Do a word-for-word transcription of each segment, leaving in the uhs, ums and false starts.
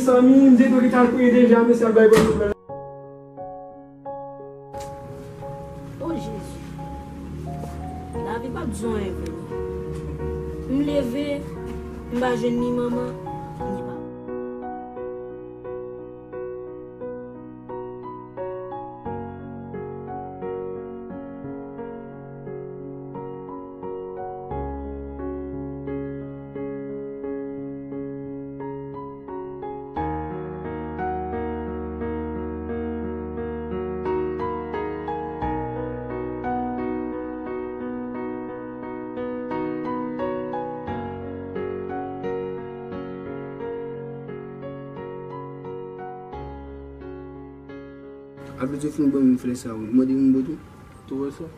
Mezanmi, m te dwe gentan al priye deja, mesye al bay bòs nouvèl la. O Jezi, lavi p ap di w anyen vre non. M leve, m pa jwenn ni manman, ni papa. Apre tou fin ban m flè sa, ou mande m bout ou? Tou wè sa?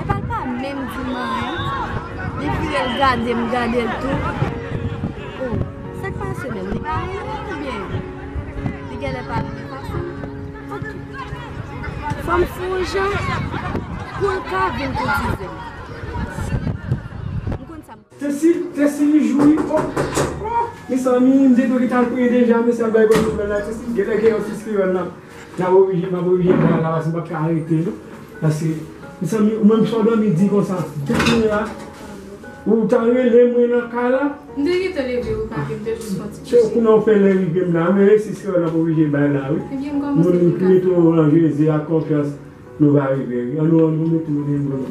Epa l pa menm di m anyen. Li vire l gade m, gade l tou. O, sa k pase menm? Li pa renmen m oubyen li genlè pa renmen fason m? Oke. Fò m fè yon jan pou l ka vin koutize m. M konn sa m Tesi, Tesi li jouri, o, o, mezanmi, m te dwe gentan al priye deja, mesye al bay bòn nouvèl la, Tesi, genlè gen yon siskriyè nan, nan oblije, m ap oblije bay la, paske m p ap ka rete, non. Paske, mezanmi, ou menm sa w dòmi di konsa, depi la, ou ta rele mwen nan kay la. M te gentan leve wi, papi, m te jis fè yon ti kouche. Se kounye a w fè lè rive m la, men siskriyè w n ap oblije bay la, wi. Ebyen, m kòmanse deja. Moun ki mete w an Jezi ak konfyans, nou va rive, wi. Ann nou, ann nou mete w nan men.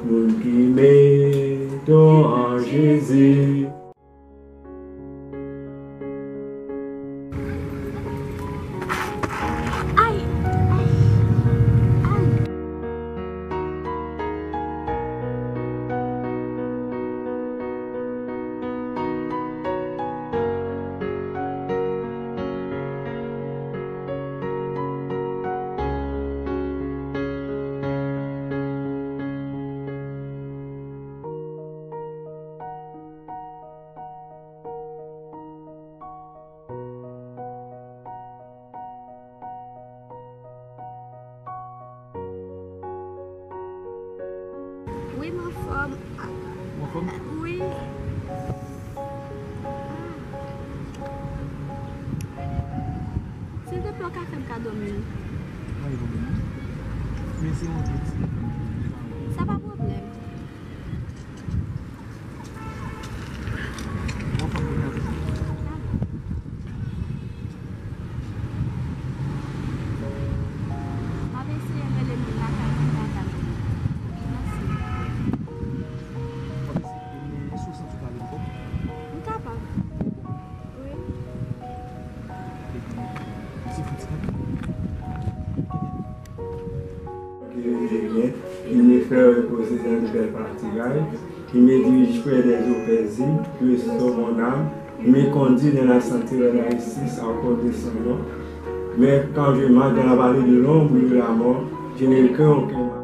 Moun ki mete w an Jezi. Ay, ay, ay. Wi, m anfòm. Ou anfòm? Wi. Silvouplè, w ka fè m kado m youn? Pa gen pwoblèm, non. Men se yon ti. Sa pa pwoblèm. M ap eseye rele moun lakay mwen, m pa ka jwenn. Mèsi. M kapab. Wi. Qui me fait reposer dans de belles pâturages, qui me dirige près des eaux paisibles, qui restaure mon âme, qui me conduit dans la sainteté et la justice à cause de son nom. Mais quand je marche dans la vallée de l'ombre de la mort, je ne crains aucun mal.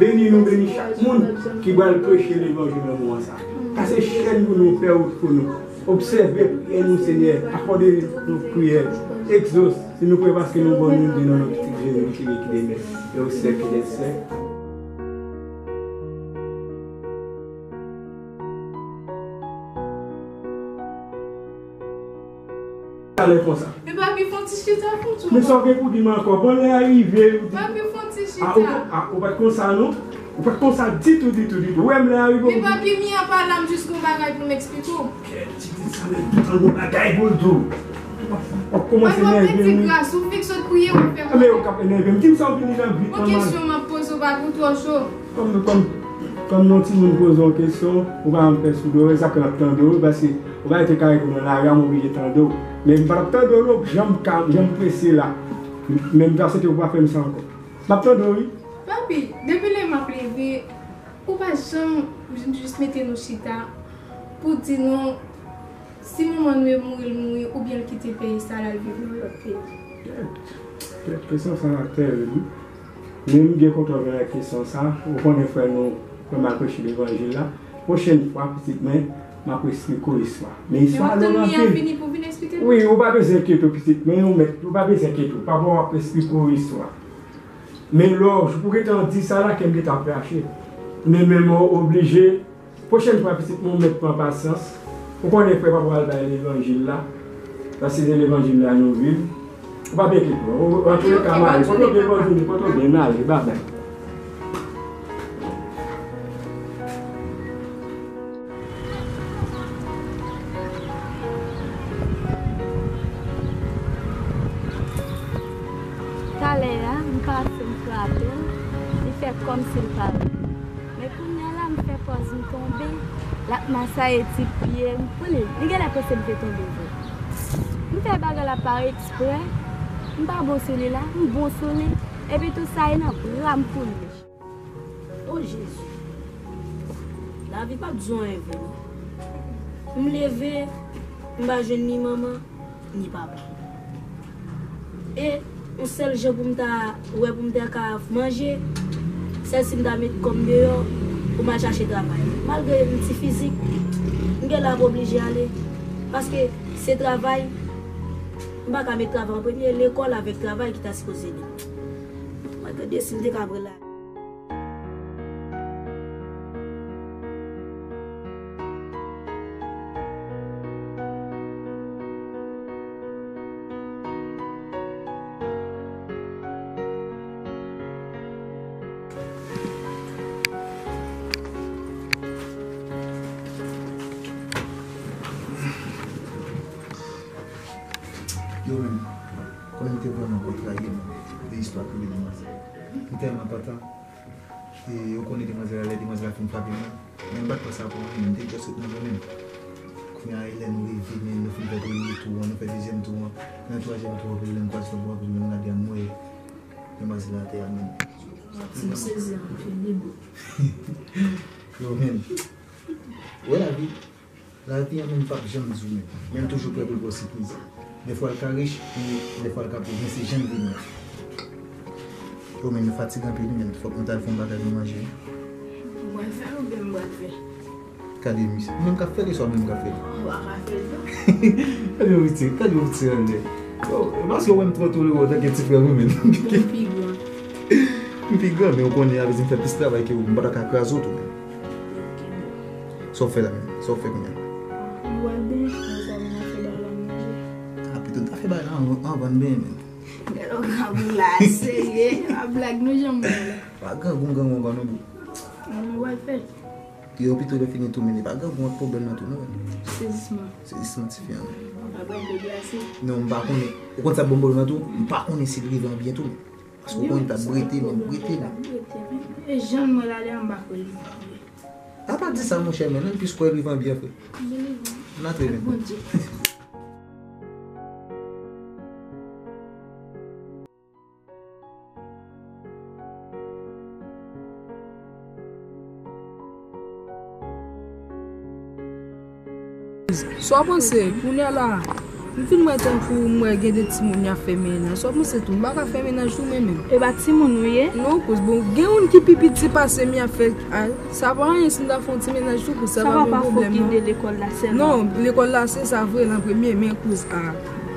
Beni nou, beni chak moun ki pral preche levanjil nan moman sa. Kase chèn pou nou, fè wout pou nou. Obsève priyè nou, Senyè. Akòde nou priyè. Egzose, si nou priyè, paske nou ban nou de nan non pitit. Demen ki demen, e ou sèk ki sèk. Talè konsa. Men papi, fè yon ti chita pou tou. Men sa w gen pou di m ankò? Bon, lè a rive, ou di. Papi, fè yon ti chita. Ah, ou, ah, ou pa t konsa, non? Ou pa t konsa ditou, ditou, ditou. Ou wè m lè a rive, ou di. Men papi, Mia pa la, m jis gon bagay pou m eksplike w. Kèt, ti, ti, sa, men, tout an gon bagay pou l di w. W ap kòmanse nève m, wi. Papi, w ap pèdi gras, ou fèk sot priye, w ap fè. Ah, men ou k ap enève m. Di m sa w vini nan vi an. Bon, kesyon m ap poze w pa pou twò cho. Kòm, kòm, kòm yon timoun poze yon kesyon, ou pa janm fè sou dorèy, sa fè m ap tande w, paske ou pa rete kare kou nan lari a, m oblije tande w. Men m pa t ap tande w, non, jan m ka, jan m prese la. Men m ta swete ou pa fè m sa ankò. M ap tande w, wi. Papi, depi lè m ap leve, ou pa janm jis mete nou chita pou di nou si manman nou e mouri, l mouri, oubyen l kite peyi sa, l al viv nan lòt peyi. Kèt, kèt, kesyon sa a terib, wi. Men m byen kontan w vin ak kesyon sa. Ou konnen frè nou, frè m al preche levanjil la. Pwochèn fwa, pitit mwen, m ap esplike w istwa. Men istwa a long anpil. Wi, ou pa bezwen enkyete w, pitit mwen, ou mèt, ou pa bezwen enkyete w. Papa w ap esplike w istwa. Men lè w, pou gentan di sa la, kè m gentan ap rache. Men men mwen oblije. Pwochèn fwa, pitit mwen, ou mèt pran pasyans. Ou konnen frè papa w al bay levanjil la. Paske se levanjil la nou viv. Ou pa byen kite w. Ou, antouka, mari, pote w byen, pote w byen, mari, babay. Talè a, m pase, m frape l, li fè kòmsi l pa wè m. Men kounye a la, m fè pòz m tonbe, l ap masaye ti pye m. Pou li, li genlè panse m te tonbe vre. M fè bagay la pa eksprè, m pa bon sou li la, m bon sou li, epi tou sa e nan bra m pou li. O Jezi, lavi p ap di w anyen vre non. M leve, m pa jwenn ni manman, ni papa. E yon sèl jan pou m ta wè, pou m ta ka manje, sèl si m ta met kò m deyò pou m al chache travay. Malgre m ti fizik, m genlè ap oblije ale. Paske se travay, m pa ka met travay an premye, lekòl avèk travay ki ta sipoze ede m. Mwen gade si m te ka pran la. Yo menm, konnen m te vrèman kontrarye menm de istwa kriminèl sa. M tèlman pantan. E, ou konnen demwazèl la, lè demwazèl la fin frape m nan, men m pa t pran sa pou anyen, m te just ret nan zòn menm. Kounye a, e lè nou rive, men nou fin fè premye tou an, nou fè dezyèm tou an, nan twazyèm tou an, pou lè m kwaze tonton an, pou lè m gade a, m wè demwazèl la atè a, men. M sezi anpil, wi, bro. Yo, men. Wè lavi. Lavi an menm p ap janm di w menm. Men l toujou prè pou l ba w sipriz. Dèfwa l ka rich, men dèfwa l ka pòv, men se jan l vini an. Yo, men nou fatige anpil wi, men fòk nou t al fè yon bagay nou manje wi. Ou pral fè l oubyen m pral fè? Gade misye. Ou menm k ap fè l, e swa mwen menm k ap fè l? Ou pa ka fè l non. Gade yon piti, gade yon piti annè. Yo, e paske w wè m twò tolere w tanke ti frè mwen menm. M pi gran. M pi gran, men ou konnen avè di m fè plis travay ke ou, m pa ta ka kraze w tou menm. Sa w fè la menm? Sa w fè kounye a? Mwen pral benyen, apre sa mwen fè bagay la manje. A, pito ta fè bagay la anvan, anvan n benyen menm. Gade yon grangou la, serye. A blag nou janm wè la. Pa grangou, grangou ankò non, bro. Mwen pral fè. Yo pito lè fini tou, men li pa grangou ak pwoblèm nan tou non. Sezisman. Sezisman tifi an. Ou pa bwè dlo glase? Non, m pa konnen. Ou konn sa k ban m pwoblèm nan tou? M pa konnen si l rive an byen tou. Paske ou konnen l t ap brete, men brete, men. E jan l mwen la, lè a m pa kwè li. A pa di sa, monchè, men, non, plis kwè l rive an byen, frè. N a trè byen. Bondye. Sa w panse, kounye a la, m fin wè tankou m wè gen de timoun y ap fè mennaj. Sa w panse tou, m pa ka fè mennaj tou mwen menm. E pa timoun ou ye? Non, kouz, bon, gen youn ki pi piti pase m y ap fè, ay, sa pa anyen si m ta fè yon ti mennaj tou, kouz, sa pa yon pwoblèm non. Sa papa fò ki de lekòl la sèlman. Non, lekòl la se sa vre, nan premye, men kouz, a.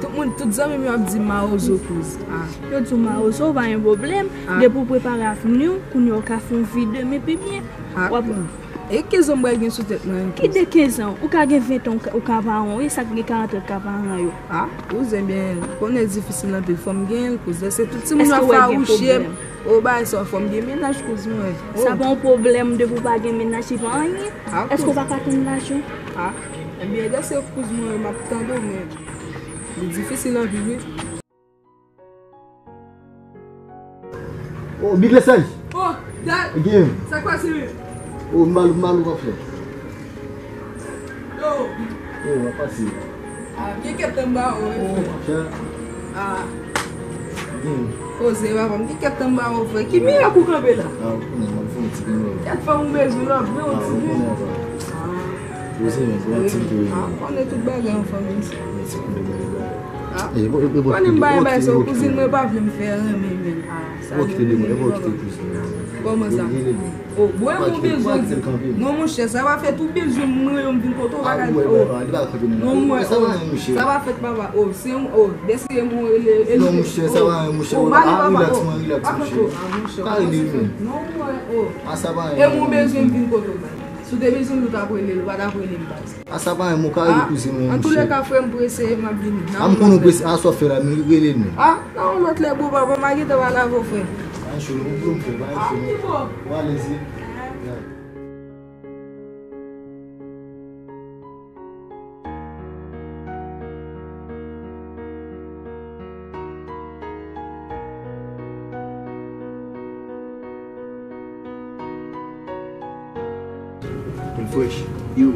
Tout moun, tout zanmi m yo ap di m mawozo kouz. Ah. Yo di w mawozo, pa gen pwoblèm. Ah. Depi w prepare avni w, kounye a w ka fè yon vi demen pi byen. Ah, w ap bon. E kenz an m pral gen sou tèt mwen, kouz? Kite kenz an, ou ka gen ven an, ou ka, ou ka paran, wi, sa k gen karant an k ap paran yo. Ah, kouz, ebyen, konnen difisil anpil, fò m gen l, kouz. Lè se tout timoun yo ap fawouche m. O, bagay sa, fò m gen mennaj, kouz mwen. O. Sa pa yon pwoblèm, depi w pa gen mennaj, se pa anyen. Ah, kouz. Èske w pa ka tann lajan? Ah, ebyen, lè se kouz mwen, m ap tande w, men li difisil anpil, wi. Oh, Big Lesage. Oh, Dad. Sa k pase, wi? Oh, m ba l, m ba l, w ap fè. Yo. Yo, w ap pase. Ah, gen kèk tan m ba w, wi, frè. Ah. Gen. Koze, papa, m gen kèk tan m ba w, frè. Ki mirak ou kanpe la? Ah, ou konnen, m ap fè yon ti mirak. Kèk fwa m bezwen w ap vre yon ti mirak. Ah, ou konnen, papa. Koze, men, se yon ti mirak. Ah, ou konnen tout bagay an fanmi sa. Men ti kou de bagay. Ah. Konnen m bay bay sa, kouzin mwen pa vle m fè renmen, men. Ah, sa. Kòman sa? Oh, bwè, mwen bezwen di. Non, monchè, sa pa fèt, ou bezwen mwen, m vin kote w, bagay. Oh. Non, mwen, oh, sa pa fèt, papa. Oh, se yon, oh, dèske mwen rele, rele. Non, monchè, sa pa yon, monchè. Oh, ba li, papa, oh. Relax, man, relax, monchè. Ka rele, men. Non, mwen, oh. Ah, sa pa yon. E mwen bezwen m vin kote w, bagay. Si w te bezwen m, ou t ap rele l, ou pa t ap rele m, baz. Ah, sa pa yon, mwen ka rele kouzin mwen, monchè. Antoulèka, frè m prese, m ap vini. Ah, m konnen w prese, ah, sa w ap fè la, men rele l, men. Ah, nan yon lòt lè, bon, papa, m a gentan pale avè w, frè. Pa gen cho, non, m fè, pa gen cho, non. Ou alèz, wi. Mwen fresh. Yo.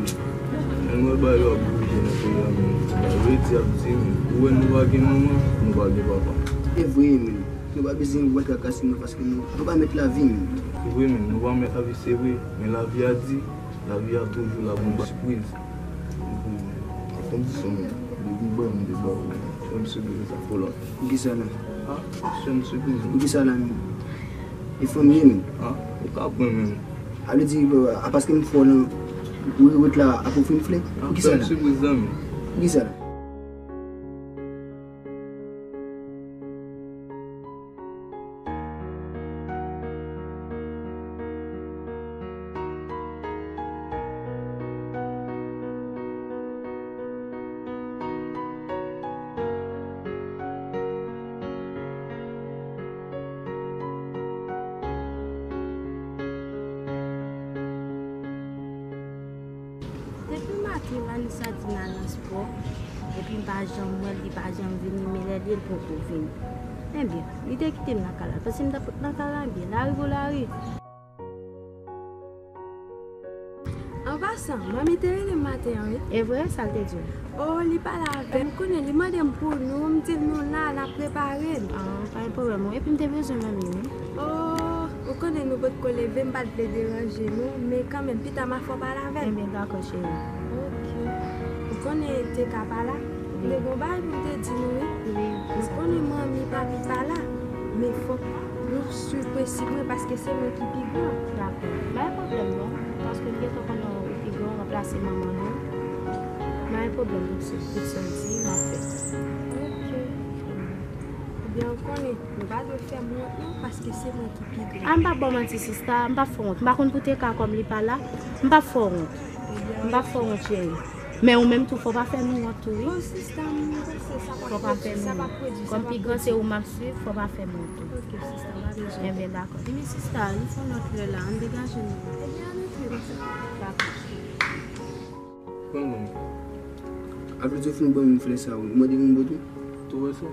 Men mwen ba yo ap bouje nan peyi a, men. Ba yo di ap di, men. Ou wè nou pa gen manman, nou pa gen papa. Se vre, men. Nou pa bezwen vin trakase nou paske nou, nou pa mèt lavi, men. Se vre, men. Nou pa mèt lavi, se vre. Men lavi a di, lavi a toujou la pou n ba sipriz. Tann ti son, men. Depi ban m de ba ou. Fè m sipriz sa pou lòt. Poukisa la? Ah, fè m sipriz. Poukisa la, men? E fanmi, men. Ah, ou ka pran, men. A vle di, a paske m fò nan wout la ap ofri m flè? Ah, fè m sipriz, zanmi. Poukisa la? Depi maten, Vanessa di m al nan spò, epi m pa janm wè l, li pa janm vini, men lè li ye, l poko vini. Ebyen, li te kite m nan kay la, paske m t ap nan kay la byen, lari pou lari. An pasan, manmi te rele m maten an, wi. E vre, sa l te di w? Oh, li pale avè m, konnen li mande m pou nou, m di l nou la, n ap prepare n. Ah, pa gen pwoblèm, wi. Epi m te bezwen manmi, wi. Oh, ou konnen nou potko leve, m pa t vle deranje nou, men kanmenm, pita m a fò pale avè l. Ebyen, dakò, cheri. Ok. Ou konnen te ka pa la? M te gon bagay pou m te di nou, wi. Wi. Nou konnen manmi, papi pa la, men fòk nou swiv prensip mwen, paske se mwen ki pi gran. Dakò. Pa gen pwoblèm, non. Paske m gentan konnen ou pi gran, ou ranplase manman nou. Pa gen pwoblèm, tout sa, tout sa w di, m ap fè. Ok. Ebyen, ou konnen, nou pa dwe fè m wont, non, paske se mwen ki pi gran. Ah, m p ap ba w manti, sista, m p ap fè w wont. M pa konn pou te ka kòm li pa la, m p ap fè w wont. M p ap fè w wont, cheri. Men ou menm tou, fò w pa fè nou wont tou, wi. Bon, sista, m panse sa p ap pwodui, sa p ap pwodui. Kòm pi gran, se ou m ap swiv, fò w pa fè m wont tou. Ok, sista, pa bezwen. Ebyen, dakò. Ebyen, sista, nou fè yon lòt lè la, ann degaje nou. Ebyen, ann antre, konsa. Dakò. Pran non. Apre w fin ban m flè sa, ou mande m yon bò tou? Tou wè sa?